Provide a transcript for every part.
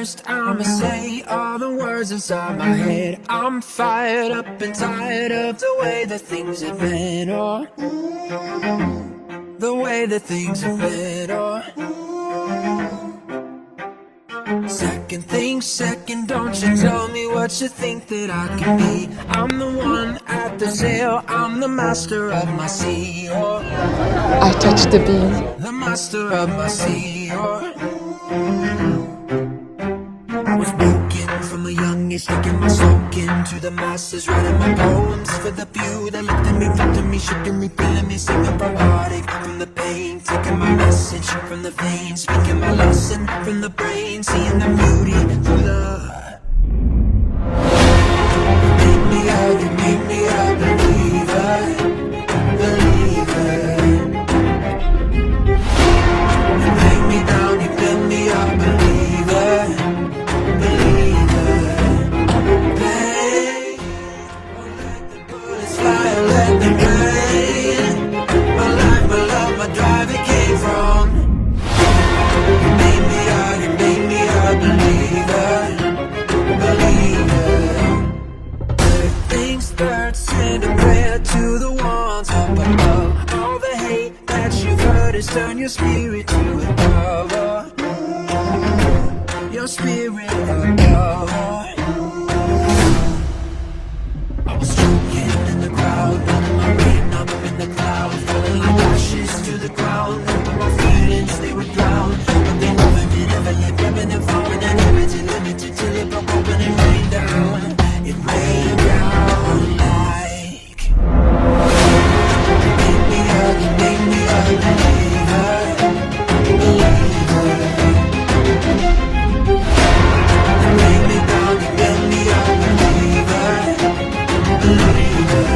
First, I'ma say all the words inside my head. I'm fired up and tired of the way that things have been, or the way that things have been, or second thing, second, don't you tell me what you think that I can be. I'm the one at the sail, I'm the master of my sea, or I touched the beam. The master of my sea, or I was broken from a young age, taking my soak into the masses, writing my poems for the few that looked at me, felt to me, shook me, feeling me, singing from heartache, from the pain, taking my message from the veins, speaking my lesson from the brain, seeing the beauty through the. Make me a, you make me a believer, believer. You break me down, you build me up, believer, believer. Pain, let the bullets fly, let them rain. My life, my love, my drive, it came from. You made me a, you made me a believer, believer. Third things third, send a prayer to the ones up above. All the hate that you've heard has turned your spirit to a dove. Oh, your spirit a dove. I was choking in the crowd, running my brain up in the cloud, falling like ashes to the ground. But my feelings, they would drown, but they never did, ever lived, ebbing and flowing, inhibited, limited till it broke open and rained down. It rained down like. You made me a, you made me a believer, believer. You break me down, you build me up, believer, believer.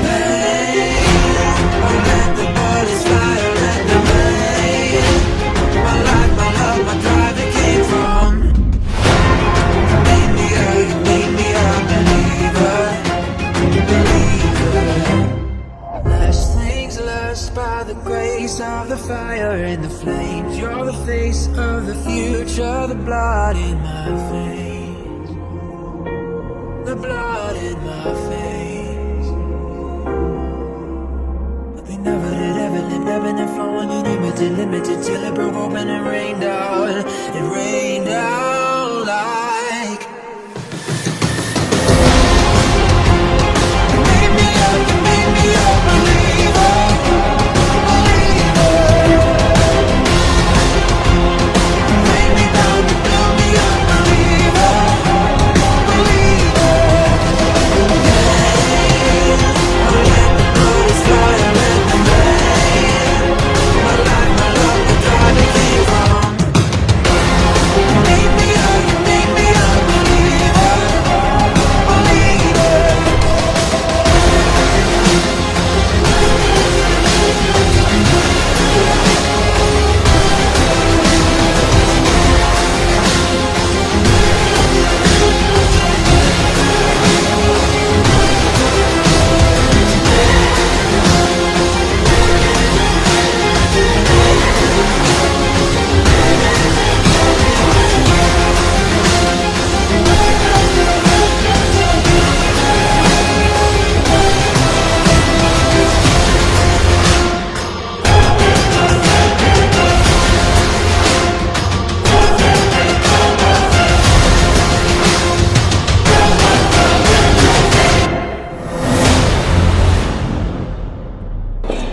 Hey, oh, let the bullets fly, oh, let them rain. My life, my love, my drive, it came from. You made me a, you made me a believer, believer. Last things last, by the grace of the fire and the flames. You're the face of the future, the blood in my veins. The blood in my veins. But they never did, ever lived, ebbing and flowing, unlimited, limited, till it broke open and rained down. It rained down like. You made me a, you made me a believer, believer. You break me down, you build me up, believer, believer. Yeah, oh, let the bullets fly, oh, let them rain. My life, my love, the drive it came from. You made me a, you made me a believer, believer.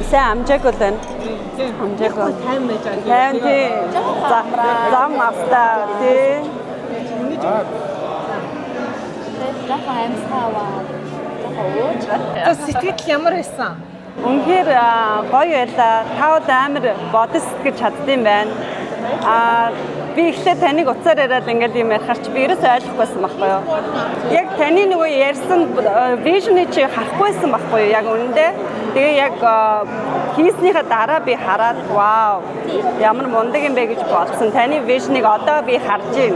Сайн амжаагүй л байна. Амжаагүй. 50 байж байгаа. 50, тий. За, зам австаа, тий. Жоохон амьсгаа аваад жоохон ууж. За, сэтгэл ямар байсан? Үнэхээр гоё байлаа. Та бол амар бодож сэтгэж чаддсан байна. Би эхлээд таныг утсаар яриад ингээл юм ярихаар чи би ерөөсөө ойлгохгүйсэн байхгүй юу? Яг таны нөгөө ярьсан vision ыг чи харахгүйсэн байхгүй юу? Яг үнэндээ. Тэгээ яг хийснийхээ дараа би хараад, вау, ямар мундаг юм бэ гэж бодсон. Таны vision ыг одоо би харж байна.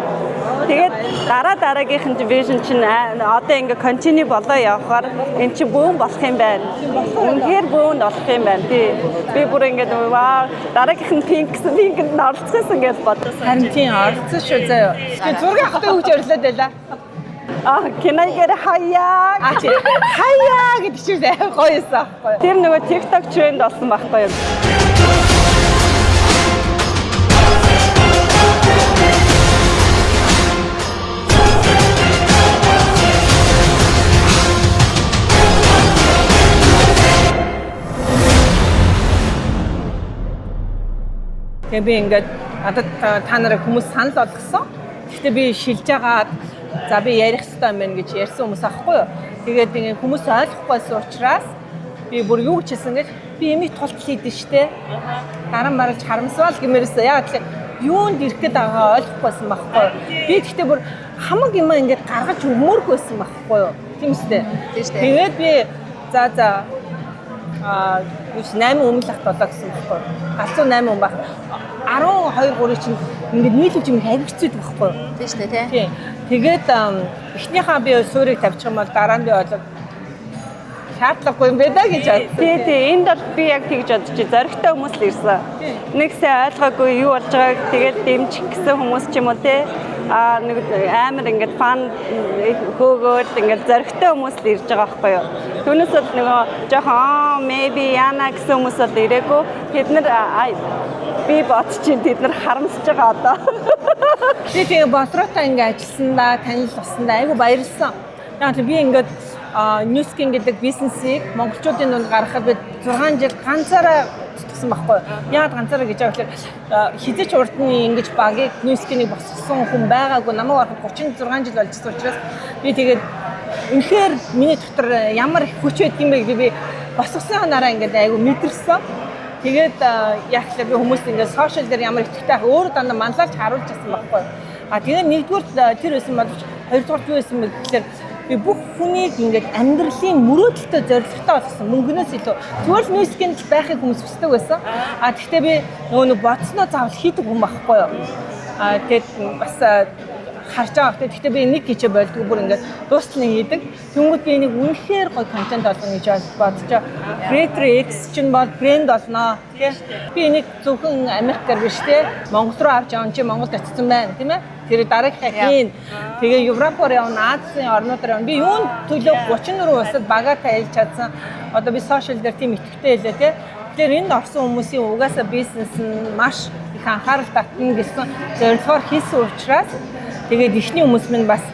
Тэгээд дараа дараагийнх нь vision чинь одоо ингээ continue болоо явахаар эн чинь бөөн болох юм байна. Үнэхээр бөөн болох юм байна. Тий. Би бүр ингээд вау, дараагийнх нь pink гэсэн, pink-д нь оролцсон гэж бодсон. Харин тийм, оролцсон шүү заяа. Би зураг авахтай хөвч орилоод байлаа. А, can I get a хаяа? А чи хаяа гэдэг чинь аим гоё юмсан аахгүй юу? Тэр нөгөө TikTok тренд болсон байхгүй юу? Тэгээ би ингээд надад та нарыг хүмүүс санал болгосон. Гэхдээ би шилж агаад за би ярих хэрэгтэй юм байна гэж ярьсан хүмүүс аахгүй юу. Тэгээд ингээд хүмүүс ойлгохгүйсэн учраас би бүр юу гэж хэлсэн гэж би эмийг тултал хийдэж штэ. Дараа нь бараж харамсвал гэмээрсэн. Яг л юунд ирэх гээд байгаагаа ойлгохгүйсэн байхгүй юу. Би гэхдээ бүр хамаг юм ингээд гаргаж өгмөөргүй байсан байхгүй юу. Тийм үстэй. Тийм штэ. Тэгээд би за за юу ч 8 өмнө лах болоо гэсэн байхгүй юу. Галзуу 8 өмнө байх. 12 3-ыг чинь ингээд нийлүүлж юм авиг хэцүү байхгүй юу. Тийм шүү дээ, тий. Тийм. Тэгээд эхнийхээ би суурийг тавьчих юм бол дараа нь би болоо шаардлагагүй юм байна гэж бодсон. Тий, тий, энд бол би яг тэгж бодож чи зоригтой хүмүүс л ирсэн. Нэг сайн ойлгоогүй юу болж байгааг тэгээд дэмжих гэсэн хүмүүс ч юм уу те. А нэг амар ингээд фан хөөгөөд ингээд зоригтой хүмүүс л ирж байгаа байхгүй юу. Түүнээс бол нөгөө жоохон аа maybe яна гэсэн хүмүүс бол ирээгүй. Тэд нар би бодож чинь тэд нар харамсаж байгаа одоо. Би тэгээ Болроотой ингээ ажилласандаа, танил болсондаа айгу баярлсан. Яг л би ингээд Nu Skin гэдэг бизнесийг монголчуудын дунд гаргахад би 6 жил ганцаараа зүтгэсэн байхгүй юу. Яагаад ганцаараа гэж байгаа гэхээр хэзээ ч урд нь ингэж багийг Nu Skin-ийг босгосон хүн байгаагүй. Намайг ороход 36 жил болчихсон учраас би тэгээд үнэхээр миний дотор ямар их хүч байдгийм бэ гэдэг би босгосон нараа ингээд айгу мэдэрсэн. Тэгээд яг л би хүмүүст ингээд social дээр ямар итгэвтэй ах өөрөө дандаа манлайлж харуулж байсан байхгүй юу. А тэгээд нэгдүгээр тэр байсан боловч хоёрдугаар юу байсан бэ гэхээр би бүх хүнийг ингээд амьдралын мөрөөдөлтөй зорилготой болгосон, мөнгөнөөс илүү. Зүгээр л Nu Skin байхыг хүмүүс хүсдэг байсан. А тэгтээ би нөгөө нэг бодсноо заавал хийдэг хүн байхгүй юу. А тэгээд бас харж байгаа хэрэг. Гэхдээ би нэг хийчээ болдгоо, бүр ингээд дуустал нэг хийдэг. Тэнгүүд би энийг үнэхээр гоё контент болгоно гэж бодож байгаа. Creator X чинь бол брэнд болно. Тий. Би энийг зөвхөн Америкаар биш те. Монгол руу авч явна чи Монголд очсон байна, тийм ээ. Тэр дараагийнхаа хийн. Тэгээ Европоор явна, Азийн орнуудаар явна. Би юун төлөө 34 улсад багаа тайлж чадсан. Одоо би social дээр тийм итгэвтэй хэлээ те. Тэгэхээр энд орсон хүмүүсийн угаасаа бизнес нь маш их анхаарал татна гэсэн зорилгоор хийсэн учраас тэгээд эхний хүмүүс минь бас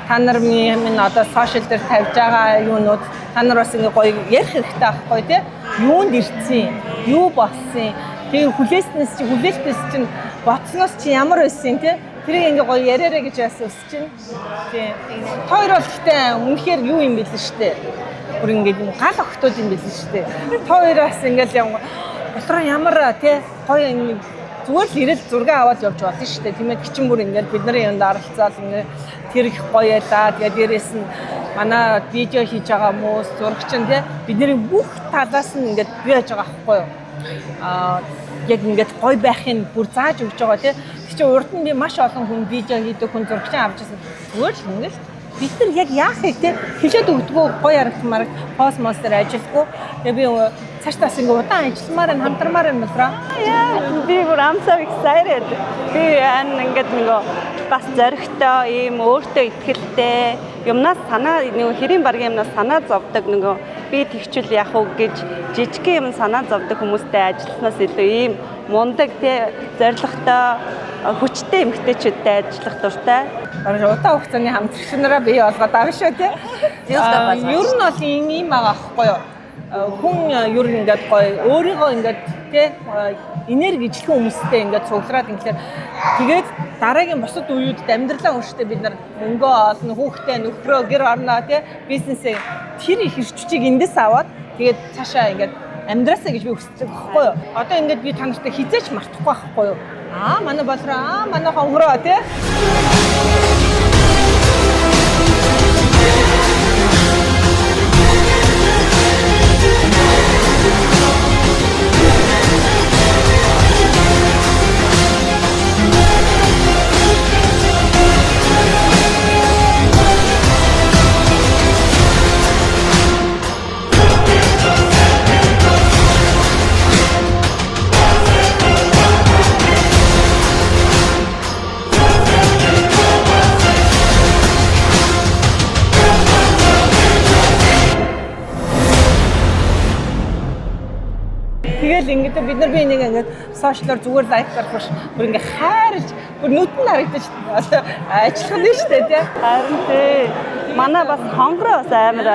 та нар минь одоо social дээр тавьж байгаа юунууд та нар бас ингээ гоё ярих хэрэгтэй байхгүй тий, юунд ирсэн, юу болсон, тэгээ хүлээснээс чи хүлээлтээс чинь бодсноос чи ямар байсан тий, тэрийг ингээ гоё яриараа гэж бас өсөж чинь тий. Хоёр бол гэхдээ үнэхээр юу юм бэлэн штэ, бүр ингээд юм гал огтуд юм бэлэн штэ. Та хоёроос ингээл юм болроо ямар тий гоё юм зүгээр л ирэл зураг аваад явж болно шүү дээ. Тийм ээ, кичин бүр ингээд бидний юунд оролцоол ингээд тэр их гоё ялаа. Тэгээ дээрэс нь манай видео хийж байгаа хүмүүс, зурагчин тий бидний бүх талаас нь ингээд бий яаж байгаа байхгүй юу? Яг ингээд гоё байхын бүр зааж өгч байгаа тий. Тэг чи урд нь би маш олон хүн видео хийдэг хүн, зурагчин авч ирсэн. Зүгээр л ингээд бид нар яг яахыг тий хэлээд өгдөгөө, гоё харагдмаар мараг пост мостер ажилтгүй. Тэгээ би цааш тас ингээ удаан ажилламаар байна, хамтармаар байна болроо. Yeah, би бүр I'm so excited. Би ан ингээд нөгөө бас зоригтой, ийм өөртөө итгэлтэй, юмнаас санаа нөгөө хэрийн баргийн юмнаас санаа зовдөг, нөгөө би тэгчүүл яах уу гэж жижиг юм санаа зовдөг хүмүүстэй ажилласнаас илүү ийм мундаг те зоригтой, хүчтэй эмэгтэйчүүдтэй ажиллах дуртай. Бараг удаан хугацааны хамтрагч нараа бий болгоод авна шүү тий. Зүйтэй болгож. Ер нь бол ийм юм байгаа байхгүй юу? Хүн ер нь ингээд гоё өөрийгөө ингээд тий энерги ижлэхэн хүмүүстэй ингээд цуглараад ингээд тэгээд дараагийн бусад үеүүдэд амьдралаа өөртөө бид нар мөнгөө олно, хүүхдээ нөхрөө, гэр орноо тий бизнесээ тэр их эрч хүчийг эндээс аваад тэгээд цаашаа ингээд амьдраасаа гэж би хүсдэг байхгүй юу? Одоо ингээд би та нартай хизээч мартахгүй байхгүй юу? Аа, манай болроо, аа, манай хонгороо тий. Тэгэл ингээд бид нар би нэг ингээд social оор зүгээр like дарах биш. Бүр ингээд хайрлж бүр нүд нь харагдаж одоо ажиллах нь шүү дээ, тий. Харин тий. Манай бас хонгороо бас амар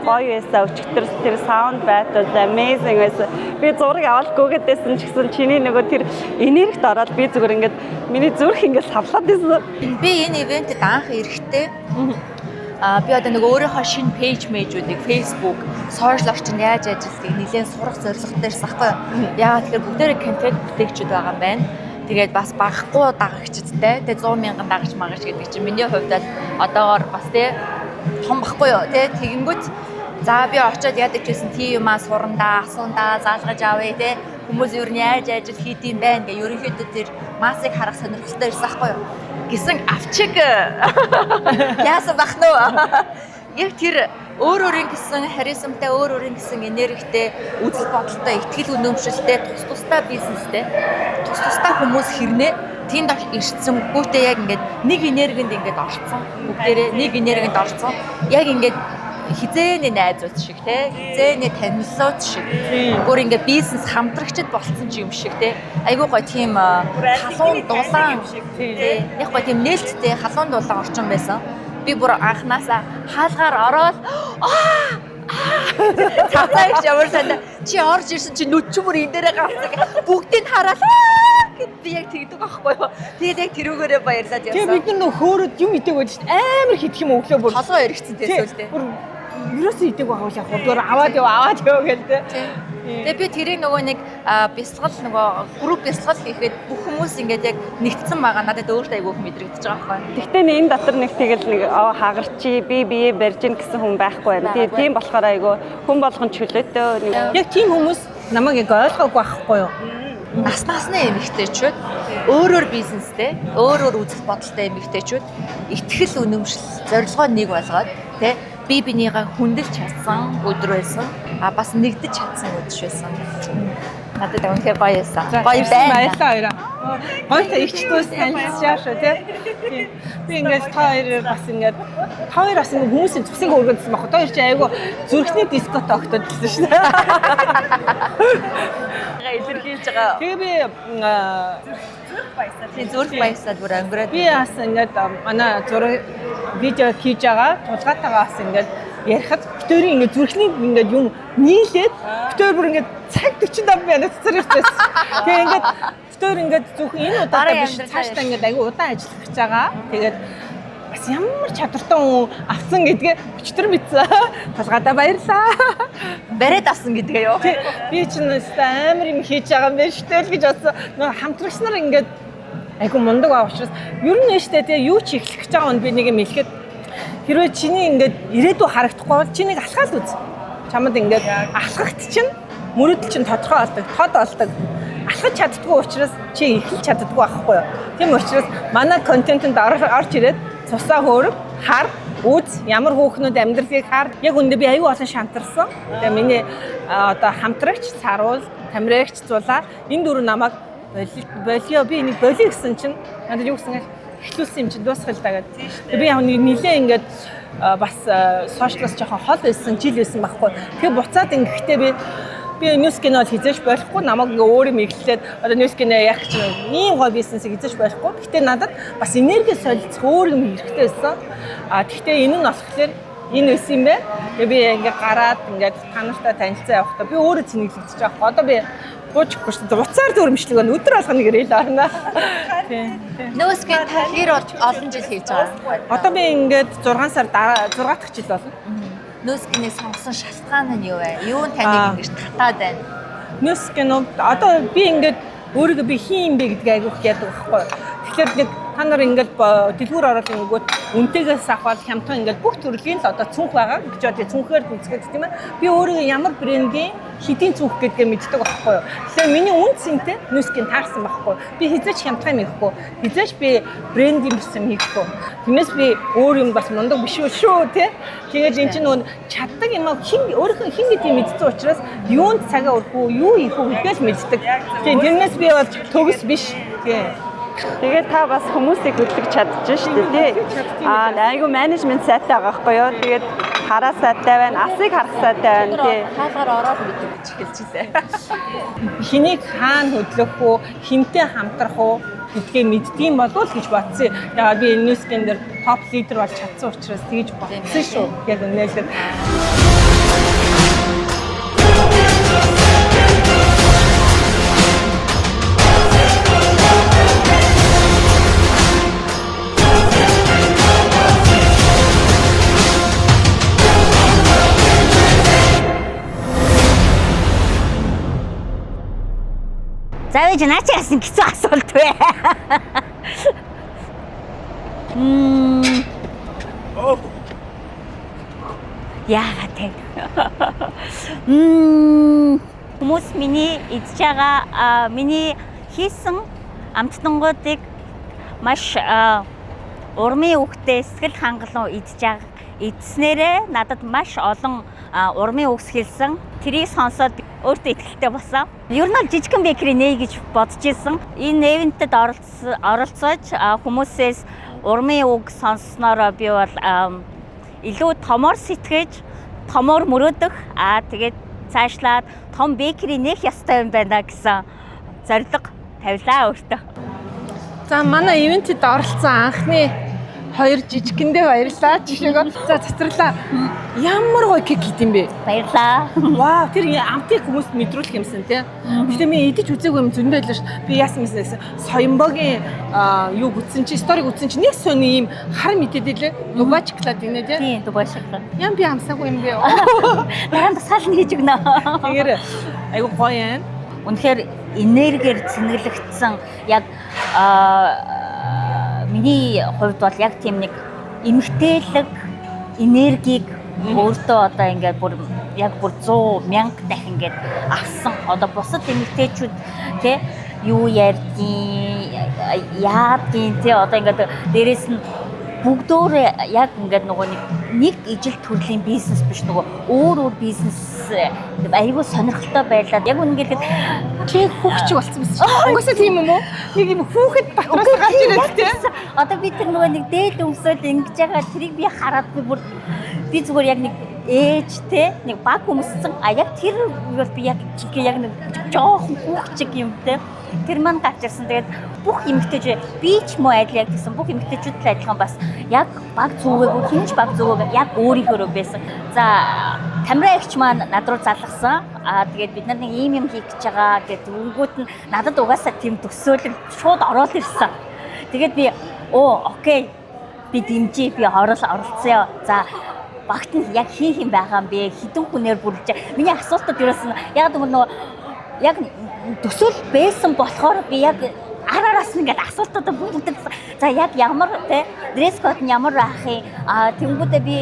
гоё байсан. Өчигдөр тэр sound bath бол amazing байсан. Би зураг аваад гүгээд байсан ч гэсэн чиний нөгөө тэр энергит ороод би зүгээр ингээд миний зүрх ингээд савлаад байсан. Би энэ event эд анх ирэхдээ би одоо нэг өөрийнхөө шинэ page мэйжүүдийг Facebook, social орчинд яаж ажилладгийг нэлээд сурах зорилготой ирсэн байхгүй юу? Яагаад тэгэхээр бүгдээрээ контент бүтээгчүүд байгаа юм байна. Тэгээд бас багахгүй дагагчдтай. Тэгээд 100 мянган дагагч магаж гэдэг чинь миний хувьд бол одоогоор бас тий том баггүй юу? Тэ тэгэнгүүт за би очиод яадаг ч гэсэн тий юмаа сурандаа, асуундаа, заалгаж авъя тий. Хүмүүс ер нь яаж ажил хийд юм байна гэ ерөнхийдөө тэр массыг харах сонирхолтой ирсэн байхгүй юу? Гисэн авчиг яасан бах нөө? Яг тэр өөр өөрийн гэсэн харизмтай, өөр өөрийн гэсэн энергитэй, үзэл бодолтой, итгэл үнэмшилтэй, тус тусдаа бизнестэй, тус тусдаа хүмүүс хэрнээ тэнд ирсэн гүйтээ яг ингээд нэг энергинд ингээд орцсон. Бүгдээрээ нэг энергинд орцсон. Яг ингээд хизээний найзууд шиг те, хизээний танилуд шиг. Бүр ингээд бизнес хамтрагчд болцсон ч юм шиг те. Айгуу гоё тийм халуун дулаан тий. Яг гоё тийм нээлттэй халуун дулаан орчин байсан. Би бүр анханасаа хаалгаар ороод аа цацаа их ямар санда чи орж ирсэн чи нүд чи бүр энэ дээрээ гарсан бүгдийг хараад гэд би яг тэгдэг байхгүй юу. Тэгээд яг тэрүүгээрээ баярлаад Тэгээ явсан. бид нар нөх хөөрөд юм идэг байж шít амар хитэх юм өглөө бүр. Толгой эргэцэн Тий, тэсүүлтэй. Бүр ерөөсөө идэг байгаа яг гурдуур аваад яв аваад яв гэл тэ. Тэгээ би тэрийг нөгөө нэг бясалгал нөгөө групп бясалгал хийхэд бүх хүмүүс ингээд яг нэгдсэн байгаа надад өөртөө айгүй их мэдрэгдэж байгаа байхгүй. Тэгтээ нэг энэ дотор нэг тэгэл нэг хагарчи би бие барьж гин гэсэн хүн байхгүй байна. Байгаагүй. Тийм болохоор айгүй хүн болгон чөлөөтэй нэг Яг тийм хүмүүс намайг яг ойлгоогүй байхгүй юу? Нас насны эмэгтэйчүүд өөр өөр бизнестэй, өөр өөр үзэл бодолтой эмэгтэйчүүд итгэл үнэмшил, зорилгоо нэг болгоод тэ би бинийгаа хүндэлж чадсан өдөр байсан. А бас нэгдэж чадсан өдөр байсан. Надад үнэхээр гоё байсан. Гоё байна. Баярлалаа хоёроо. Гоё та ихч дүүс танилцчаа шүү тий. Тийм. Би ингээд та хоёр бас ингээд та хоёр бас ингээд хүмүүсийн цусыг өргөдсөн баг. Та хоёр чи айгу зүрхний дискот огтод гэсэн шүү дээ. Илэрхийлж байгаа. Тэгээ би Тийм зүрх баясаад бүр өнгөрөөд. би бас ингээд манай зураг видео хийж байгаа тулгаатайгаа бас ингээд ярихад битэрийн ингээд зүрхний ингээд юм нийлээд битэр бүр ингээд цаг 45 минут цэцэр ирчихсэн. Тэгээ ингээд битэр ингээд зөвхөн энэ удаадаа Бараг биш амьдралаа цаашдаа ингээд аягүй удаан ажиллах гэж байгаа. Тэгээд бас ямар чадвартай хүн авсан гэдгээ өчтөр мэдсэн. Тулгаадаа баярлаа. Бариад авсан гэдгээ юу? Тий, би чинь өстой амар юм хийж байгаа юм байна шүү дээ л гэж бодсон. Нөө хамтрагч нар ингээд айгу мундаг байгаа учраас ер нь штэ тий юу ч эхлэх гэж байгаа юм би нэг юм хэлэхэд хэрвээ чиний ингээд ирээдүй харагдахгүй бол чи нэг алхаал үз. Чамд ингээд алхахт чинь мөрөөдөл чинь тодорхой болдог, тод болдог. Алхаж чаддгүй учраас чи эхэлж чаддгүй байхгүй юу? Тийм учраас манай контентэнд орж ирээд цусаа хөөрөг хар үз ямар хүүхнүүд амьдралыг хар. Яг үндэ би аюу олон шантарсан. Тэгээ миний одоо хамтрагч Саруул, Тамирагч Зулаа энэ дөрөв намайг болио би энийг болио гэсэн чинь надад юу гэсэн эхлүүлсэн юм чинь дуусгал та гэдэг. Тэгээ би яг нэг нилээ ингээд бас сошиалс жоохон хол байсан, жил байсан байхгүй. Тэгээ буцаад ингэхдээ би Nu Skin бол хизээш болохгүй намайг ингээ өөр юм эхлээд одоо Nu Skin яах гэж байна. Ийм гоё бизнесийг хизээш болохгүй. Гэтэ надад бас энерги солилцох өөр юм хэрэгтэй байсан. А тэгтээ энэ нь болохоор энэ байсан юм байна. Тэгээ би ингээ гараад ингээд та нартай танилцаа явахдаа би өөрөө цэнэглэгдэж байгаа байхгүй. Одоо би гууж өгөхгүй шүү дээ. Уцаар дүрмжлэг байна. Өдөр болгоно гэрэл орно. Тийм. Nu Skin та хэр олон жил хийж байгаа. Одоо би ингээд 6 сар дараа 6 дахь жил болно. Nu Skin-ийг сонгосон шалтгаан нь юу вэ? Юу нь таныг ингэж татаад байна? Nu Skin одоо би ингээд өөрийгөө би хин юм бэ гэдгийг айгүйх яадаг байхгүй. Тэгэхээр нэг та нар ингээд дэлгүүр ороод ингэнгүүт үнтэйгээс авахал хямдхан ингээд бүх төрлийн л одоо цүнх байгаа гэж бодъё. Цүнхээр үзгээд тийм ээ. Би өөрийгөө ямар брендийн хэдийн цүнх гэдгээ мэддэг байхгүй юу. Тэгэхээр миний үн цэнтэй Nu Skin таарсан байхгүй. Би хизээч хямдхан юм хийхгүй. Хизээч би брендийн биш юм хийхгүй. Тэрнээс би өөр юм бас мундаг биш үү шүү тий. Тэгээд эн чинь нөө чаддаг юм аа хин өөрийнхөө хин гэдгийг мэдсэн учраас юунд цагаа өрөх үү, юу хийх үү гэдгээ л мэддэг. Тийм тэрнээс би бол төгс биш. Тийм. Тэгээд та бас хүмүүсийг хөдлөж чадчих шүү дээ тий. Аа айгүй менежмент сайтай байгаа байхгүй юу. Тэгээд Хараа сайтай байна, асыг харах сайтай байна тий. Хаалгаар ороод мэдэж эхэлж илээ. Хэнийг хаана хөдлөх үү, хинтээ хамтрах уу гэдгээ мэддэм болов л гэж бодсон. Яагаад би Nu Skin дээр топ лидер болж чадсан учраас тэгж бодсон шүү. Яг үнэлээд. За вэж наа чи яасан хэцүү асуулт вэ? Мм. Яагаад вэ? Мм. Хүмүүс миний идж байгаа миний хийсэн амттангуудыг маш урмын үгтэй сэтгэл хангалуун идж байгаа идснээрээ надад маш олон урмын үгс хэлсэн. Тэрийг сонсоод өөртөө итгэлтэй болсон. Ер нь бол жижигхэн bakery нээ гэж бодож исэн. Энэ event эд оролцож хүмүүсээс урмын үг сонсснороо би бол илүү томор сэтгэж, томор мөрөөдөх, тэгээд цаашлаад том bakery нээх ёстой юм байна гэсэн зорилго тавилаа өөртөө. За, манай event эд оролцсон анхны хоёр жижигэндээ баярлалаа. Жишээгөө. За, цацралаа. Ямар гоё кек хийдэм бэ? Баярлалаа. Вау, тэр амтыг хүмүүст мэдрүүлэх юмсан тий. Гэтэ би идэж үзээгүй юм зөндөө байлаа ш. Би яасан мэсэн гэсэн. Соёмбогийн юу гүтсэн чи, story г үтсэн чи нэг сони ийм хар мэдээд илээ. Дубай шоколад гинэ тий. Тийм, Дубай шоколад. Ям би амсаагүй юм бэ? Дараа нь тусгаал нь хийж өгнө. Тэгэхээр айгу гоё юм. Үнэхээр энергиэр цэнэглэгдсэн яг миний хувьд бол яг тийм нэг эмгтээлэг энергийг өөртөө одоо ингээд бүр яг бүр 100 мянга дахин ингээд авсан. Одоо бусад эмгтээчүүд тий юу ярьдیں، яадгийн тий одоо ингээд дээрэс нь бүгдөө яг ингээд нөгөө нэг ижил төрлийн бизнес биш, нөгөө өөр өөр бизнес айгүй сонирхолтой байлаа. Яг үнэ ингээд Чи хүүхчиг болсон байсан чи. Угаасаа тийм юм уу? Нэг юм хүүхэд дотроос гарч ирээд тий. Одоо би тэр нөгөө нэг дээл өмсөөл ингэж байгаа тэрийг би хараад би бүр би зүгээр яг нэг ээж те нэг баг өмссөн, а яг тэр үеэр би яг жинхэнэ яг нэг жоохон хүүхчиг юм те тэр маань гарч ирсэн. Тэгээд бүх эмэгтэйч би ч муу адил яг гэсэн бүх эмэгтэйчүүд л адилхан бас яг баг зүгээгүй, хинч баг зүгээгүй, яг өөрийнхөөрөө байсан. За, Тамира эгч маань над руу залгасан. А тэгээд бид нар нэг ийм юм хийх гэж байгаа гэдэг өнгөт нь надад угаасаа тийм төсөөлөл шууд ороод ирсэн. Тэгээд би оо okay, би дэмжиж би оролцъё. За, багт нь яг хийх юм байгаа юм бэ? Хэдэн хүнээр бүрлж. Миний асуултад ерөөс нь яг гэвэл нөгөө яг төсөөл байсан болохоор би яг ар араас нь ингээд асуултуудаа бүгд за яг ямар те dress code нь ямар байх юм, тэнгүүдээ би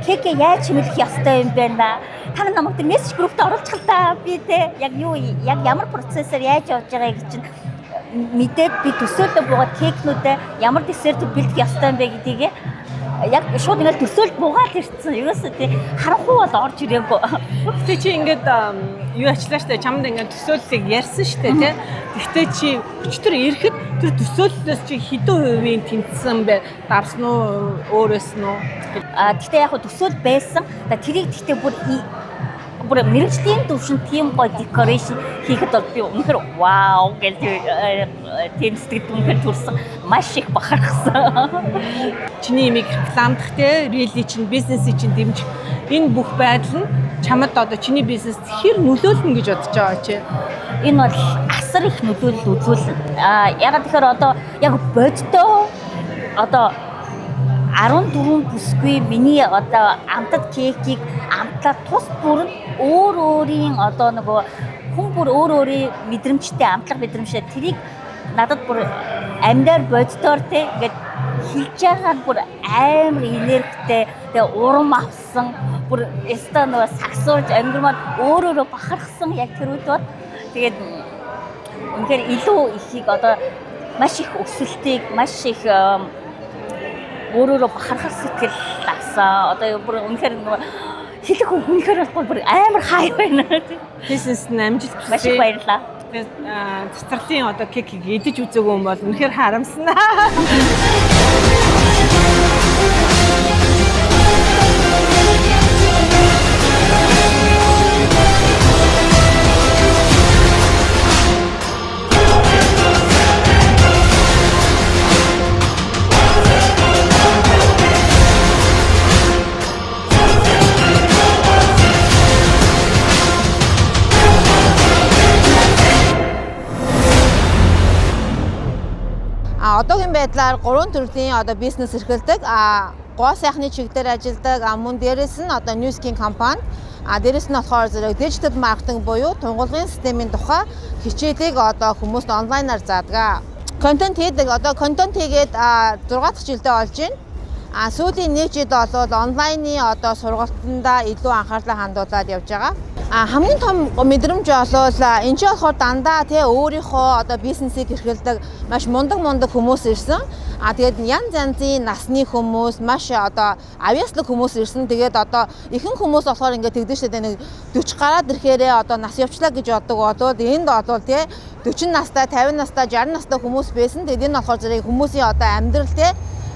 кекээ яаж чимэглэх ёстой юм бэ на, та нар намайг тэр мессеж группт оруулчих л та, би те яг юу яг ямар процессор яаж явж байгааг чинь мэдээд би төсөөлөө буугаад кекнүүдээ ямар десерт бэлдэх ёстой юм бэ гэдгийг яг шууд ингээд төсөөлд буугаад ирсэн. Ерөөсөө тий харанхуй бол орж ирээгүй. Гэтэ чи ингээд юу ачлаа штэ, чамд ингээд төсөөллийг ярьсан штэ тий. Гэхдээ чи өчтөр ирэхэд тэр төсөөллөөс чи хэдэн хувийн тэнцсэн бэ? Давсан уу, өөрөөс нь үү? А гэхдээ яг төсөөл байсан. Тэрийг гэхдээ бүр бүр мэргэжлийн төвшөнд тийм гоё decoration хийхэд бол би үнэхээр вау гэж тийм сэтгэл үнэхээр төрсөн. Маш их бахархсан. Чиний имийг рекламдах те, reel ий чинь, бизнесийг чинь дэмжих энэ бүх байдал нь чамд одоо чиний бизнест хэр нөлөөлнө гэж бодож байгаа чи? Энэ бол асар их нөлөөлөл үзүүлнэ. А ягаад тэгэхээр одоо яг боддоо одоо 14 бүсгүй миний одоо амтад кекийг амтлаа тус бүр нь өөр өөрийн одоо нөгөө хүн бүр өөр өөрийн мэдрэмжтэй, амтлах мэдрэмжтэй, тэрийг надад бүр амьдаар боддоор те ингээд хэлж байгаа нь бүр амар энергитэй, тэгээ урам авсан, бүр өстой нөгөө сагсуулж ангирмаад өөр өөрөө бахархсан яг тэр үед бол тэгээд үнэхээр илүү ихийг одоо маш их өсөлтийг, маш их өөрөөрөө бахархах сэтгэл авсан. Одоо бүр үнэхээр нөгөө хэлэх үг үнэхээр болохгүй, бүр амар хай байна. Бизнес нь амжилт Маш их баярлалаа. Тэгээд цацралын одоо кекийг идэж үзээгүй юм бол үнэхээр харамснаа. Одоогийн байдлаар гурван төрлийн одоо бизнес эрхэлдэг. Гоо сайхны чиглэлээр ажилладаг. Мөн дээрээс нь одоо Nu Skin компани. Дээрээс нь болохоор зэрэг digital marketing буюу тунгалгын системийн тухай хичээлийг одоо хүмүүст онлайнаар заадаг. Контент хийдэг. Одоо контент хийгээд 6 дахь жилдээ болж байна. Сүүлийн нэг жил бол онлайны одоо сургалтандаа илүү анхаарлаа хандуулад явж байгаа. Хамгийн том мэдрэмж бол энэ ч болохоор дандаа тий өөрийнхөө одоо бизнесийг эрхэлдэг маш мундаг мундаг хүмүүс ирсэн. Тэгээд янз янзын насны хүмүүс, маш одоо авьяаслаг хүмүүс ирсэн. Тэгээд одоо ихэнх хүмүүс болохоор ингээд тэгдэж штэ нэг 40 гараад ирэхээрээ одоо нас явчлаа гэж боддог болвол энд болвол тий 40 настай, 50 настай, 60 настай хүмүүс байсан. Тэгээд энэ болохоор зэрэг хүмүүсийн одоо амьдрал тий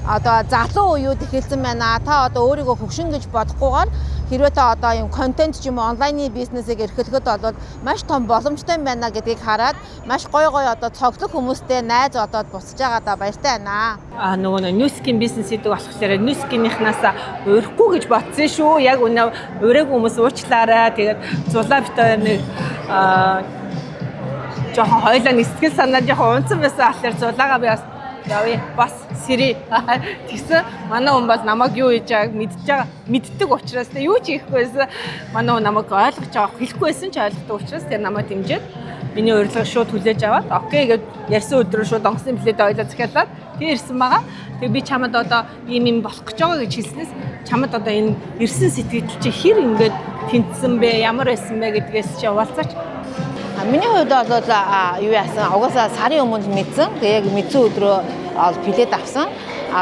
одоо залуу үеуд эхэлсэн байна. Та одоо өөрийгөө хөгшин гэж бодохгүйгээр хэрвээ та одоо юм контент ч юм уу онлайны бизнесийг эрхлэхэд бол маш том боломжтой байна гэдгийг хараад маш гоё гоё одоо цоглог хүмүүстэй найз одоод буцаж байгаадаа баяртай байна. Нөгөө нэг Nu Skin бизнес хийдэг болохоор Nu Skin-ийнхнаас урихгүй гэж бодсон шүү. Яг үнэ ураагүй хүмүүс уучлаарай. Тэгээд зулаа бит хоёр нэг жоохон хоёлаа нэг сэтгэл санаа жоохон унтсан байсан болохоор зулаагаа би бас явъя. Бас сэри тэгсэн. Манай хүн бол намайг юу хийж байгааг мэдж байгаа мэддэг учраас тэ юу ч хийхгүй байсан. Манай хүн намайг ойлгож байгаа хэлэхгүй байсан ч ойлгодог учраас тэр намайг дэмжиж миний урилгыг шууд хүлээж аваад okay гэд ярьсан өдрөө шууд онгоцны билет ойлоо захиалаад тэг ирсэн байгаа. Тэг би чамд одоо ийм юм болох гэж байгаа гэж хэлснээс чамд одоо энэ ирсэн сэтгэл чи хэр ингээд тэнцсэн бэ, ямар байсан бэ гэдгээс чи хуваалцаач. Миний хувьд бол юу яасан угаасаа сарын өмнө мэдсэн. Тэгээ яг мэдсэн өдрөө ол билет авсан.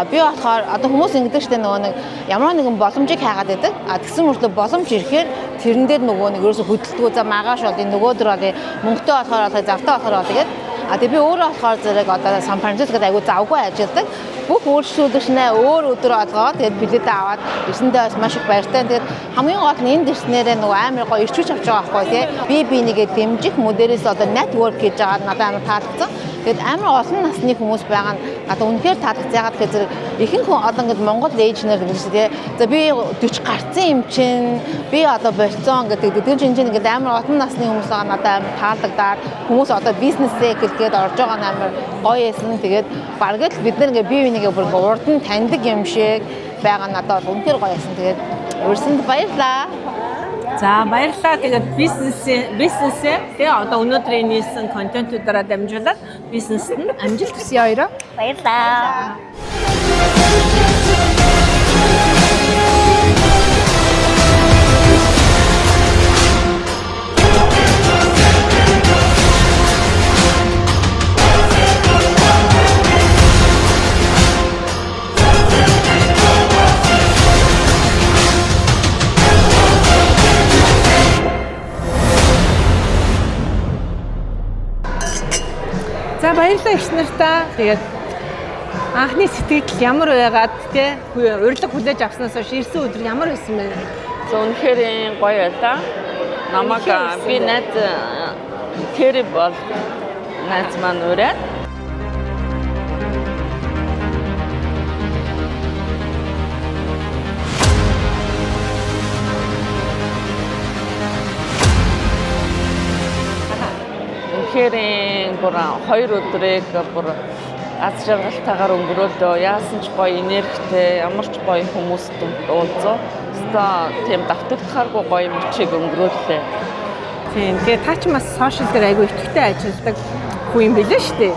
Би болохоор одоо хүмүүс ингэдэг штэ нөгөө нэг ямар нэгэн боломжийг хайгаад байдаг. Тэгсэн мөртлөө боломж ирэхээр тэрэн дээр нөгөө нэг ерөөсө хөдөлдгөө за маргааш бол энэ нөгөөдөр бол мөнгөтэй болохоор бол завтай болохоор бол тэгээд тэгээ би өөрөө болохоор зэрэг одоо Сан Францискод айгу завгүй ажилладаг. Бүх үйлчлүүлэгч нэ өөр өдөр олгоод тэгээд билетээ аваад ирсэндээ бас маш их баяртай. Тэгээд хамгийн гол нь энд ирснээрээ нөгөө амар гоё эрч хүч авч байгаа байхгүй тий. Би бинийгээ дэмжих модерээс одоо network хийж байгаа надад амар таалагдсан. Тэгээд амар олон насны хүмүүс байгаа нь надад үнэхээр таалагдсан. Ягаад гэхээр зэрэг ихэнх хүн одоо ингээд Монгол ээж нар гэж тий. За би 40 гарцсан юм чинь би одоо болцсон гэдэг. Тэр чинь ингээд амар олон насны хүмүүс байгаа надад амар таалагдаад хүмүүс одоо бизнесээ эхэлгээд орж байгаа нь амар гоё эсэн. Тэгээд бараг л бид нар ингээд бие бинийгээ бүр ингээд урд нь таньдаг юм шиг байгаа надад бол үнэхээр гоё эсэн. Тэгээд урьсанд баярлаа. За баярлалаа. Тэгээд бизнесээ тий одоо өнөөдрийн нийлсэн контентуудаараа дамжуулаад бизнест нь амжилт хүсье хоёроо. Баярлалаа. За баярлалаа их нартаа. Тэгээд анхны сэтгэл ямар байгаад тий урилга хүлээж авснаас хойш ирсэн өдөр ямар байсан бэ? За үнэхээр гоё байлаа. Намайг би найз тэр бол найз маань ураад үнэхээр бүр хоёр өдрийг бүр аз жаргалтайгаар өнгөрөөлөө. Яасан ч гоё энергитэй, ямар ч гоё хүмүүс уулзаа. Өстой тийм давтагдахааргүй гоё мөчийг өнгөрөөллөө. Тийм. Тэгээ та ч бас social дээр айгүй идэвхтэй ажилладаг хүн юм билээ шүү дээ.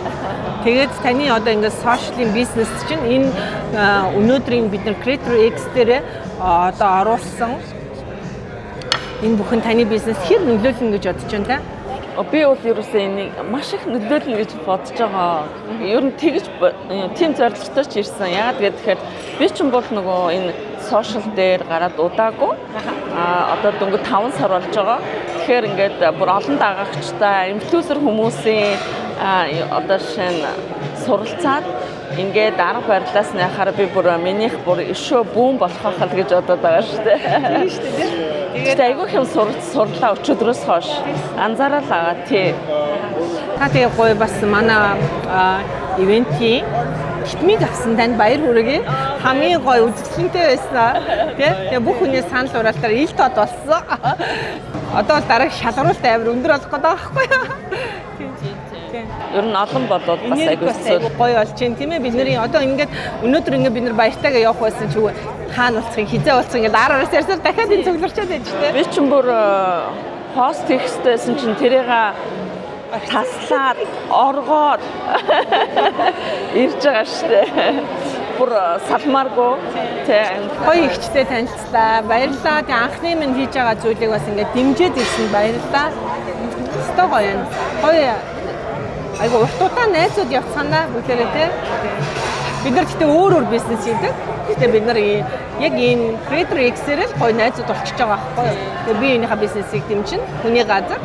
Тэгээд таны одоо ингээд social ын бизнес чинь энэ өнөөдрийн бид нар Creator X дээр одоо оруулсан энэ бүхэн таны бизнес хэр нөлөөлнө гэж бодож байна та? Би бол ерөөсөө энийг маш их нөлөөлнө гэж бодож байгаа. Ер нь тэгж тийм зорилготой ч ирсэн. Яагаад гэхээр би ч юм бол нөгөө энэ social дээр гараад удаагүй. Одоо дөнгөж 5 сар болж байгаа. Тэгэхээр ингээд бүр олон дагагчтай инфлюенсер хүмүүсийн одоо шинэ суралцаад ингээд арга барилаас нь яхаар би бүр минийх бүр өшөө бүүн болох байхал гэж бодоод байгаа шүү дээ. Тийм шүү дээ. Тэгээд айгүй юм сурлаа өчигдрөөс хойш анзаарал байгаа тий. Та тэгээ гоё бас манай event ийн хитмийг авсан танд баяр хүргэе. Хамгийн гоё үзэсгэлэнтэй байсан. Тэ? Тэгээ бүх хүний санал хураалтаар ил тод болсон. Одоо бол дараа шалгаруулалт амар өндөр болох гэдэг байгаа байхгүй юу? Ер нь олон болоод бас Энерги айгүй бас айгүй хэцүү. гоё болж байна, тийм ээ. Бид нарын одоо ингээд өнөөдөр ингээд бид нар баяртайгаа явах байсан чи хаана уулзах, хизээ уулзах ингээд ар араас ярьсаар дахиад энэ цугларчаад байж тээ. Би чинь бүр пост хийх хэрэгтэйсэн чинь тэрийг таслаад оргоод ирж байгаа штэ. Бүр салмааргүй тий. Гоё ихчтэй танилцлаа. Баярлалаа. Тэг анхны минь хийж байгаа зүйлийг бас ингээд дэмжиж ирсэн, баярлалаа. Өстой гоё юм. Гоё. Айгу урт удаан найзууд явцгаана бүгдээрээ тий. Бид нар гэхдээ өөр өөр бизнес хийдэг. Гэхдээ бид нар яг энэ Creator X-ээр л гоё найзууд болчихж байгаа байхгүй юу? Тэгээ би энийхээ бизнесийг дэмжин. Хүний газар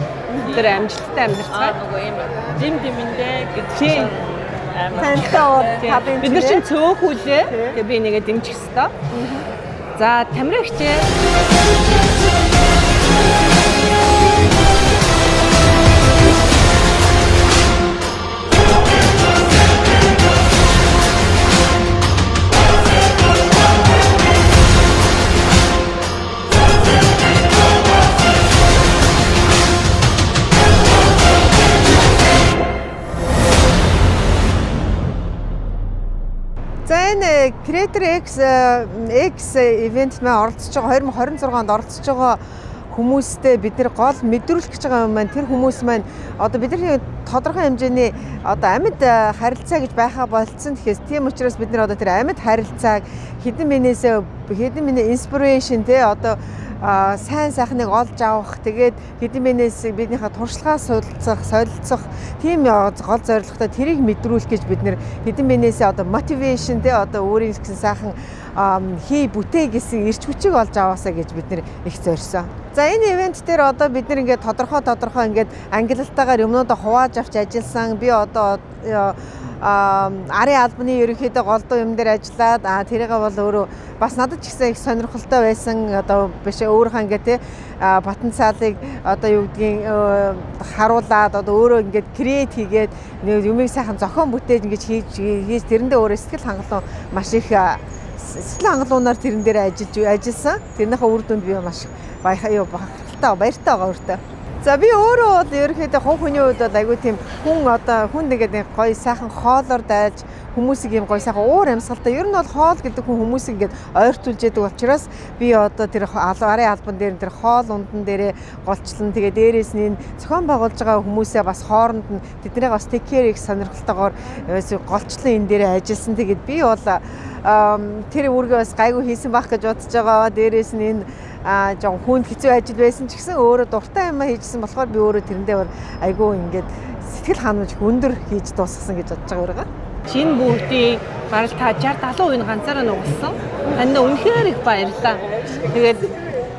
тэр амжилттай амьдарцгаая. Нөгөө юм дим димэндээ гэдэг Тийм. чинь амар. Тантай бол табын Бид нар чинь цөөхүүлээ. Тэгээ би энийгээ дэмжих ёстой. За, Тамира хчээ. За, энэ Creator X event маань оролцож байгаа, 2026 онд оролцож байгаа хүмүүстэй бид нар гол мэдрүүлэх гэж байгаа юм маань тэр хүмүүс маань одоо бидний тодорхой хэмжээний одоо амьд харилцаа гэж байхаа болцсон. Тэгэхээр тийм учраас бид нар одоо тэр амьд харилцааг хэдэн минээсээ хэдэн минь inspiration те, одоо сайн сайхныг олж авах, тэгээд хэдэн минээс биднийхээ туршлагаа судалцах, солилцох тийм гол зорилготой тэрийг мэдрүүлэх гэж бид нэр хэдэн минээсээ одоо motivation те, одоо өөрийн гэсэн сайхан хий бүтээ гэсэн эрч хүчийг олж аваасаа гэж бид нэр их зорьсон. За, энэ event дээр одоо бид нар ингээд тодорхой тодорхой ингээд ангилалтайгаар юмнуудаа хувааж авч ажилласан. Би одоо арын албаны ерөнхийдөө голдуу юм дээр ажиллаад тэрийг бол өөрөө бас надад ч гэсэн их сонирхолтой байсан. Одоо биш өөрийнхөө ингээд те потенциалыг одоо юу гэдгийг харуулад, одоо өөрөө ингээд create хийгээд нэг юмыг сайхан зохион бүтээж ингэж хийж хийж тэрэндээ өөрөө сэтгэл хангалуун, маш их сэтгэл хангалуунаар тэрэн дээр ажиллаж ажилласан. Тэрнийхээ үр дүнд би маш баяртай баяртай байгаа өөртөө. За, би өөрөө бол ерөнхийдөө хувь хүний хувьд бол айгүй тийм хүн одоо хүн нэгээд нэг гоё сайхан хоолоор дайж хүмүүсийг юм гоё сайхан уур амьсгалтай, ер нь бол хоол гэдэг хүн хүмүүсийг ингээд ойртуулж яадаг учраас би одоо тэр арын албан дээр тэр хоол ундан дээрээ голчлон, тэгээ дээрээс нь энэ зохион байгуулж байгаа хүмүүсээ бас хооронд нь тэднийг бас take care их сонирхолтойгоор голчлон энэ дээрээ ажилласан. Тэгээд би бол тэр үүргээ бас гайгүй хийсэн байх гэж бодож байгаа. Дээрээс нь энэ жоохон хүнд хэцүү ажил байсан ч гэсэн өөрөө дуртай юм хийжсэн болохоор би өөрөө тэрэндээ айгүй ингээд сэтгэл ханамж өндөр хийж дуусгасан гэж бодож байгаа өөрийгөө. Энэ бүгдийг барал та 60 70% нь ганцаараа нугалсан. Танд үнэхээр их баярлалаа. Тэгээд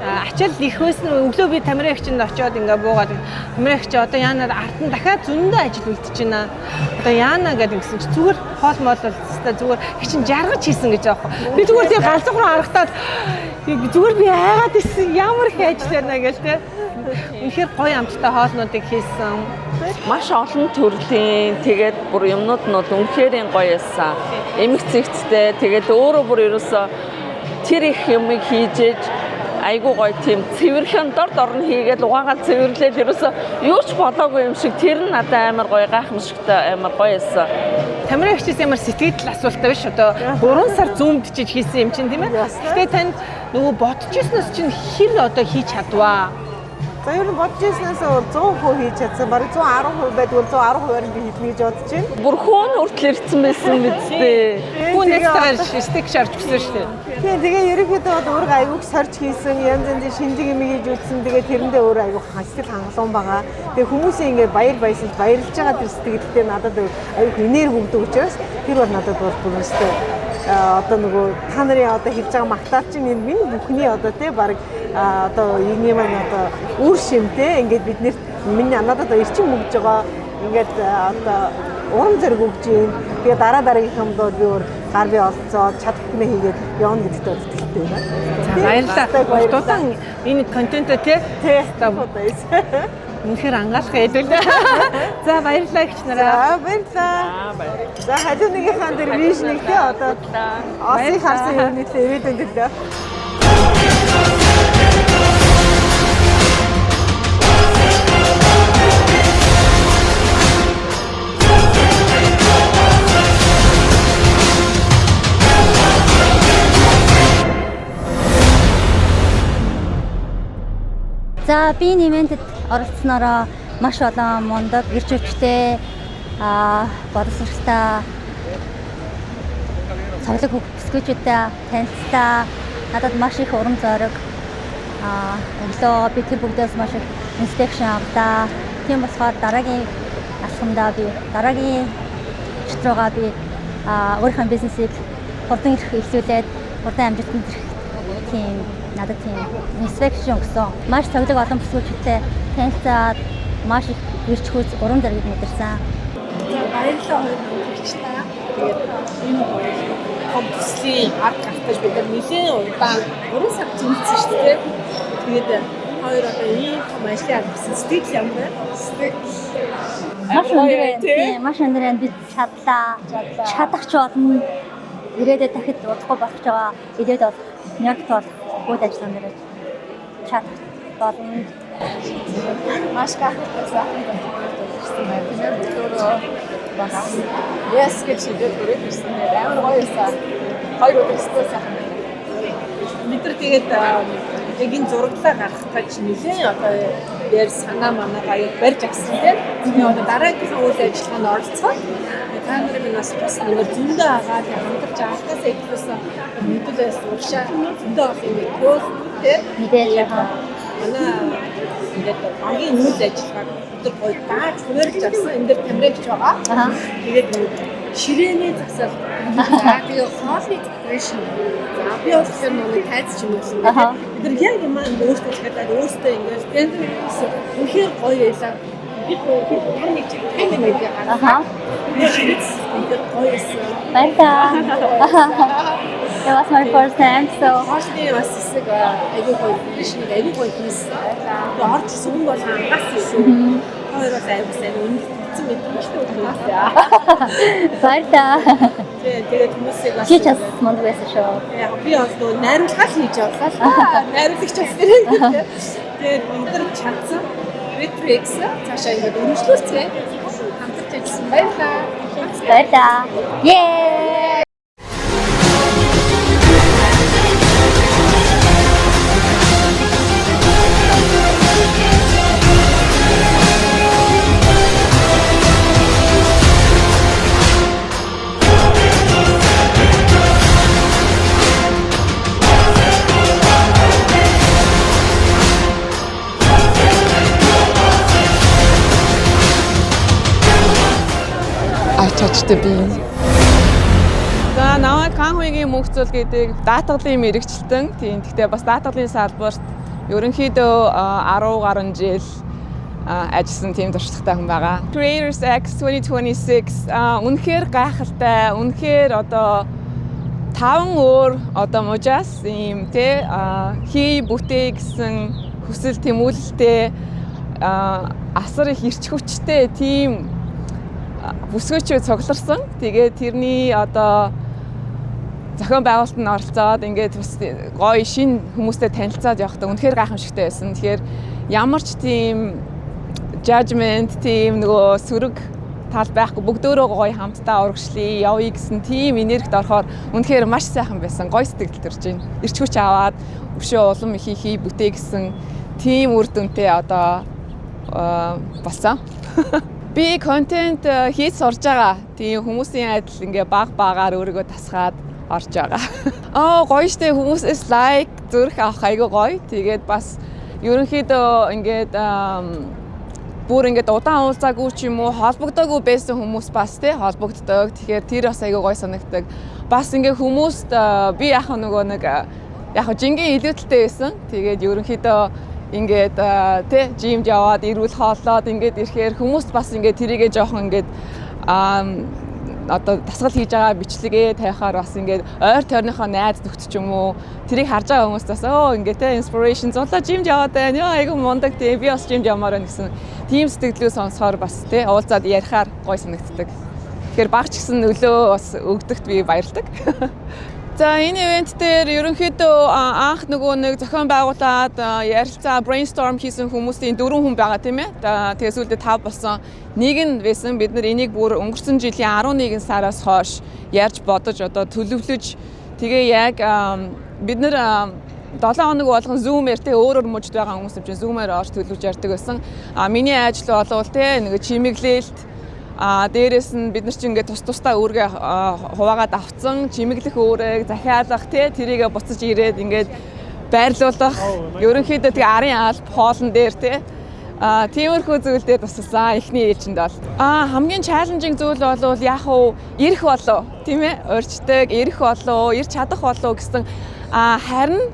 ачаал их байсан. Өглөө би Тамира эгчинд очиод ингээ буугаад, Тамира эгч, одоо яана, ард нь дахиад зөндөө ажил үлдэж байна. Одоо яана гэдэг гэсэн чи зүгээр хоол моол бол хэвээр зүгээр их чин жаргаж хийсэн гэж аахгүй. Би зүгээр тийм галзуух руу харахтаа зүгээр би айгаад исэн, ямар их ажил байна гэл те. Үнэхээр гоё амттай хоолнуудыг хийсэн. Маш олон төрлийн, тэгээд бүр юмнууд нь бол үнэхээр гоё байсан. Эмэг цэгцтэй, тэгээд өөрөө бүр ерөөсө тэр их юмыг хийж ээж айгуу гоё, тийм цэвэрхэн дор дор нь хийгээл угаагаал цэвэрлээл ерөөсө юу ч болоогүй юм шиг, тэр нь надад амар гоё, гайхамшигтай, амар гоё байсан. Тамира эгчээс ямар сэтгэл асуултаа биш, одоо 3 сар зүүмдчиж хийсэн юм чинь, тийм ээ. Гэтэ танд нөгөө бодож ирснээс чинь хэр одоо хийж чадваа? За, ер нь бодож ирснээс бол 100% хийж чадсан. Бараг 110% байдаг бол 110%-аар би хийлнэ гэж бодож байна. Бүр хөөн хүртэл ирсэн байсан биз дээ. Хүн найзтайгаар стейк шарж өгсөн шүү дээ. Тийм, тэгээ ерөнхийдөө бол өөрөө айгүйх сорж хийсэн, янз янзын шинжиг юм хийж үзсэн. Тэгээ тэрэндээ өөрөө айгүйх сэтгэл хангалуун байгаа. Тэгээ хүмүүсийн ингээд баяр баясгалж баярлж байгаа тэр сэтгэлдээ надад айгүйх энерги өгдөг учраас тэр бол надад бол бүр өстой одоо нөгөө та нарын одоо хэлж байгаа магтаал чинь энэ минь бүхний одоо тий баг одоо энэ маань одоо үр шим те, ингээд биднэрт минь надад одоо эрчим өгж байгаа, ингээд одоо урам зориг өгж юм. Тэгээ дараа дараагийнх юмд бол би өөр гар бие олцоод чадах гэнэ хийгээд явна гэдэгт бол итгэлтэй байна. За, баярлалаа. Урт удаан энэ контентоо те Тий. үнэхээр ангаалах хэдүүлээ. За, баярлалаа эгч нараа. За, баярлалаа. За, халиунагийнхаа дээр vision ыг те одоо олсыг харсан юм нийтлээ ирээдүйн төлөө. За, би энэ event эд оролцсноороо маш олон мундаг, эрч хүчтэй, боловсралтай, цовлог бүсгүйчүүдтэй танилцлаа. Надад маш их урам зориг өглөө. Би тэр бүгдээс маш их inspiration авлаа. Тийм болохоор дараагийн алхамдаа, би дараагийн шат руугаа би өөрийнхөө бизнесийг хурдан эхлүүлээд хурдан амжилтанд ирэх тийм надад тийм inspiration өгсөн. Маш цовлог олон бүсгүйчүүдтэй танилцаад маш их эрч хүч, урам зориг мэдэрсэн. За, баярлалаа, хоёр хөтлөгч та. Тэгээд энэ гоё том төслийн ард гартаж бид нар нэлээд удаан 3 сар зэмлсэн шүү дээ. Тэгээд хоёр одоо ийм том ажлын албасан, сэтгэл ямар байна? Сэтгэл Маш өндөр байна. Тийм, маш өндөр байна. Би чадлаа. Чадах ч болно. Ирээдүйд дахид удахгүй болох гэж байгаа. Ирээд болох, Нью-Йоркт болох үйл ажиллагаан дээр чадах болно. Маш гайхалтай, сайхан ирсэн байна. Тэгээд бүгдөө бас yes гэж шийдээд хүрээд ирсэн. Тэгээд амар гоё байсан. 2 өдөр өстой сайхан байна. Бид нар тэгээд яг энэ зураглаа гаргах гэж нэлээд одоо яар санаа манаагаа яг барьж авсан, тийм. Тэгээ одоо дараагийнхаа үйл ажиллагаанд оролцоход та нарын минь бас нэг зөндөө агаа тэг хамтарч анхнаасаа ихсэн мэдүүлээс урагшаа зөндөө олон юм төөл, тийм. Мэдээж яхаа. Манай ингээд багийн үйл ажиллагааг бид нар гоё дааж хуваарлж авсан. Энэ дээр Тамирагч байгаа. Тэгээд нэг ширээний засал. За, тэгээ хоолны decoration. За, би болохоор нэг тайз ч юм уу гэсэн. Бид нар яг юм аа өөртөө чадаад өөртөө ингээд, тийм, үнэхээр гоё байлаа. Би тань нэг тань нэг мэдээ гаргасан. Би ширээ үнэхээр гоё байсан. Баярлалаа. It was my first time, so Хоолны бас хэсэг айгүй гоё, decoration-ыг айгүй гоё хийсэн. Тэгээ орж ирсэн хүн бол хангасан шүү. Хоёр бол айгүй сайн үнэлт мэдсэн мэдгүй шүү дээ. Баярлалаа. Тэгээ тэгээд хүмүүсийг бас Чи ч бас мундаг байсан шүү. Яг би бол нөгөө найруулгаа л хийж явлаа л та. Найруулагч бас нэрээ. Тэгээд бид нар чадсан. Retrex цаашаа ингээд өргөжлүүлцгээе. Хамтарч ажилласан, баярлалаа. Баярлалаа. Yay! I touched the beam. За, намайг Хан Хуйгийн мөнхцөл гэдэг, даатгалын мэргэжилтэн. Тийм, гэхдээ бас даатгалын салбарт ерөнхийдөө 10 гаруй жил ажилласан тийм туршлагатай хүн байгаа. Creators X 2026 үнэхээр гайхалтай, үнэхээр одоо таван өөр одоо мужаас ийм тий хий бүтээ гэсэн хүсэл тэмүүлэлтэй, асар их эрч хүчтэй тийм бүсгүйчүүд цугларсан. Тэгээд тэрний одоо зохион байгуулалтанд оролцоод ингээд бас гоё шинэ хүмүүстэй танилцаад явахдаа үнэхээр гайхамшигтай байсан. Тэгэхээр ямар ч тийм judgment, тийм нөгөө сөрөг тал байхгүй, бүгдөөрөө гоё хамтдаа урагшлая, явъя гэсэн тийм энергид орохоор үнэхээр маш сайхан байсан. Гоё сэтгэл төрж байна. Эрч хүч аваад өшөө улам их хий бүтээ гэсэн тийм үр дүнтэй одоо болсон. Би контент хийж сурж байгаа. Тийм, хүмүүсийн адил ингээ баг багаар өөрийгөө тасгаад орж байгаа. Аа, гоё штэ, хүмүүсээс like, зүрх авах айгүй гоё. Тэгээд бас ерөнхийдөө ингээд бүр ингээд удаан уулзаагүй ч юм уу, холбогдоогүй байсан хүмүүс бас тий холбогддог. Тэгэхээр тэр бас айгүй гоё санагддаг. Бас ингээд хүмүүст би яг нөгөө нэг яг жингийн илүүдэлтэй байсан. Тэгээд ерөнхийдөө ингээд тий gym д яваад эрүүл хооллоод ингээд ирэхээр хүмүүст бас ингээд тэрийгэ жоохон ингээд одоо дасгал хийж байгаа бичлэгээ тавихаар бас ингээд ойр тойрныхоо найз нөхдөд ч юм уу, тэрийг харж байгаа хүмүүс бас оо ингээд те inspiration, зулаа gym д яваад байна. Йоо, айгу мундаг тий, би бас gym д явмаар байна гэсэн тийм сэтгэлдээ сонсохоор бас тий уулзаад ярихаар гоё санагддаг. Тэгэхээр баг ч гэсэн нөлөө бас өгдөгт би баярлдаг. За, энэ event дээр ерөнхийдөө анх нөгөө нэг зохион байгуулад ярилцаа, brainstorm хийсэн хүмүүсийн дөрвөн хүн байгаа, тийм ээ. Тэгээ сүүлдээ тав болсон. Нэг нь байсан. Бид нар энийг бүр өнгөрсөн жилийн 11 сараас хойш ярьж, бодож, одоо төлөвлөж, тэгээ яг бид нар 7 хоног болгон Zoom-ээр те өөр өөр мужид байгаа хүмүүс юм чинь Zoom-ээр орж төлөвлөж ярьдаг байсан. А миний ажил болвол те нэг чимэглэлт, дээрэс нь бид нар чинь ингээд тус тусдаа үүргээ хуваагаад авцсан чимэглэх үүрэг, захиалах те тэрийгэ буцаж ирээд ингээд байрлуулах, ерөнхийдөө тэгээ арын алба хоолн дээр те тиймэрхүү зүйл дээр тусалсан эхний ээлжинд бол. Хамгийн challenging зүйл бол яг уу ирэх болов, тийм ээ, урьддаг, ирэх болов, ирч чадах болов гэсэн. Харин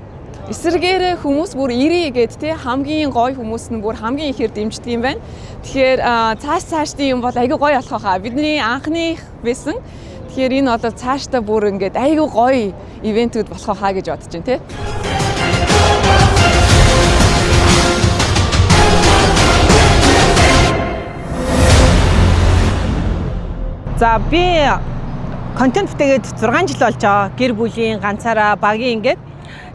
эсэргээрээ хүмүүс бүр ирээ гээд те хамгийн гоё хүмүүс нь бүр хамгийн ихээр дэмждэг юм байна. Тэгэхээр цааш цаашдын юм бол айгүй гоё болох хаа. Бидний анхных байсан. Тэгэхээр энэ бол цаашдаа бүр ингээд айгүй гоё event үүд болох хаа гэж бодож байна те. За, би контент бүтээгээд 6 жил болж байгаа. Гэр бүлийн ганцаараа багийн ингээд.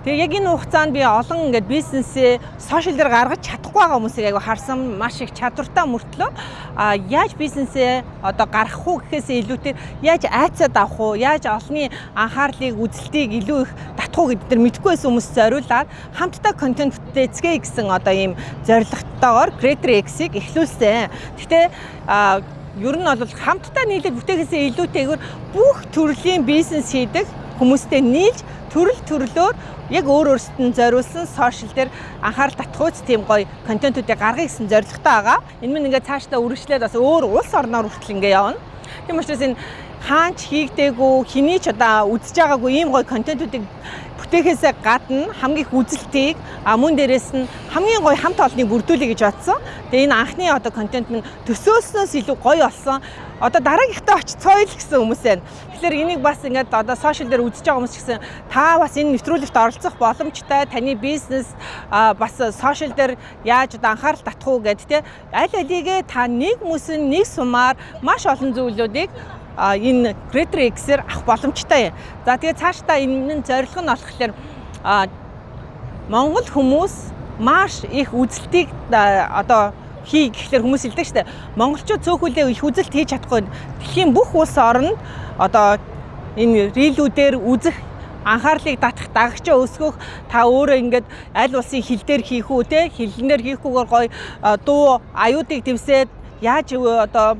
Тэгээ яг энэ хугацаанд би олон ингээд бизнесээ social дээр гаргаж чадахгүй байгаа хүмүүсийг айгу харсан, маш их чадвартай мөртлөө яаж бизнесээ одоо гаргах уу гэхээсээ илүүтэй яаж айцаад авах уу, яаж олонний анхаарлыг, үзэлтийг илүү их татах уу гэдэг дээр мэдэхгүй байсан хүмүүс зориулаад хамтдаа контент бүтээцгээе гэсэн одоо ийм зорилготойгоор Creator X-ийг эхлүүлсэн. Гэхдээ ер нь бол хамтдаа нийлээд бүтээхээсээ илүүтэйгээр бүх төрлийн бизнес хийдэг хүмүүстэй нийлж төрөл төрлөөр яг өөр өөрсдөд нь зориулсан social дээр анхаарал татах үз тийм гоё контентуудыг гаргая гэсэн зорилготой байгаа. Энэ минь ингээд цаашдаа үргэлжлээд бас өөр улс орноор хүртэл ингээ явна. Тийм учраас энэ хаач хийгдээгүй, хэний ч одоо үзэж байгаагүй ийм гоё контентуудыг бүтээхээсээ гадна хамгийн их үзэлтийг, мөн дээрээс нь хамгийн гоё хамт олоныг бүрдүүлэе гэж бодсон. Тэгээ энэ анхны одоо контент минь төсөөлснөөс илүү гоё болсон. Одоо дараагийнхтаа очицгоё л гэсэн хүмүүс байна. Тэгэхээр энийг бас ингээд одоо social дээр үзэж байгаа хүмүүс ч гэсэн та бас энэ нэвтрүүлэгт оролцох боломжтой. Таны бизнес бас social дээр яаж одоо анхаарал татах уу гэд те аль алигээ та нэг мөсөн нэг сумаар маш олон зүйлүүдийг энэ Creator X-ээр авах боломжтой юм. За, тэгээ цаашдаа энэ нь зорилго нь болохоор Монгол хүмүүс маш их үзэлтийг одоо хий гэхлээр хүмүүс хэлдэг штэ. Монголчууд цөөхөлөө их үзэлт хийж чадахгүй. Дэлхийн бүх улс оронд одоо энэ reel үүдээр үзэх, анхаарлыг татах, дагагчаа өсгөх, та өөрөө ингээд аль улсын хэл дээр хийх үү те, хэлнээр хийхгүйгээр гоё дуу аюудыг дэвсээд яаж одоо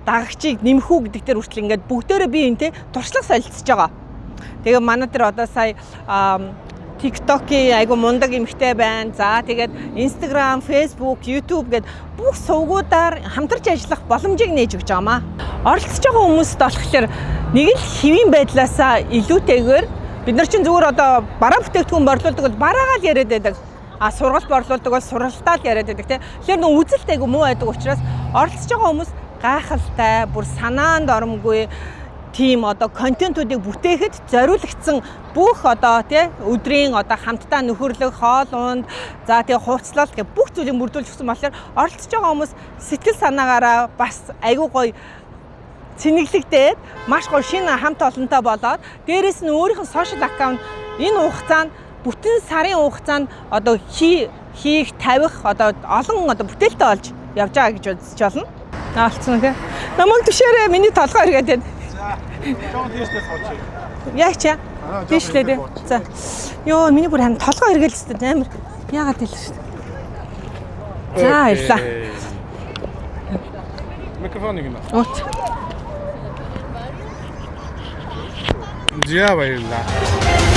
дагагчийг нэмэх үү гэдэг дээр хүртэл ингээд бүгдээрээ би энтэй туршлага солилцож байгаа. Тэгээ манай тэр одоо сая TikTok-ийн айгу мундаг эмэгтэй байна. За, тэгээд Instagram, Facebook, YouTube гэд бүх сувгуудаар хамтарч ажиллах боломжийг нээж өгч байгаамаа. Оролцож байгаа хүмүүст болохоор нэг л хэвийн байдлаасаа илүүтэйгээр бид нар чинь зүгээр одоо бараа бүтээгдэхүүн борлуулдаг бол бараагаа л яриад байдаг. А сургалт борлуулдаг бол сургалтаа л яриад байдаг тий. Тэгэхээр нөө үзэлт айгу муу байдаг учраас оролцож байгаа хүмүүс гайхалтай, бүр санаанд оромгүй тийм одоо контентуудыг бүтээхэд зориулагдсан бүх одоо тий өдрийн одоо хамтдаа нөхөрлөх, хоол унд, за тэгээ хувцлалт гэх бүх зүйлийг бүрдүүлж өгсөн болохоор оролцож байгаа хүмүүс сэтгэл санаагаараа бас айгүй гоё цэнэглэгдээд, маш гоё шинэ хамт олонтой болоод, дээрэс нь өөрийнх нь social account энэ хугацаанд, бүтэн сарын хугацаанд одоо хийх тавих одоо олон одоо бүтээлтэй болж явж байгаа гэж үзэж болно. Наалцсан тий. Намайг түшээрээ, миний толгой эргээд байна. Жоон тийштэй суучих. Яг чи. Тийшлээ тий. За. Йоо, миний бүр харин толгой эргээл зү амар. Яагаад хэлсэн шүү дээ. За, баярлаа. Микрофоныг нэ. Ууц. За, баярлаа.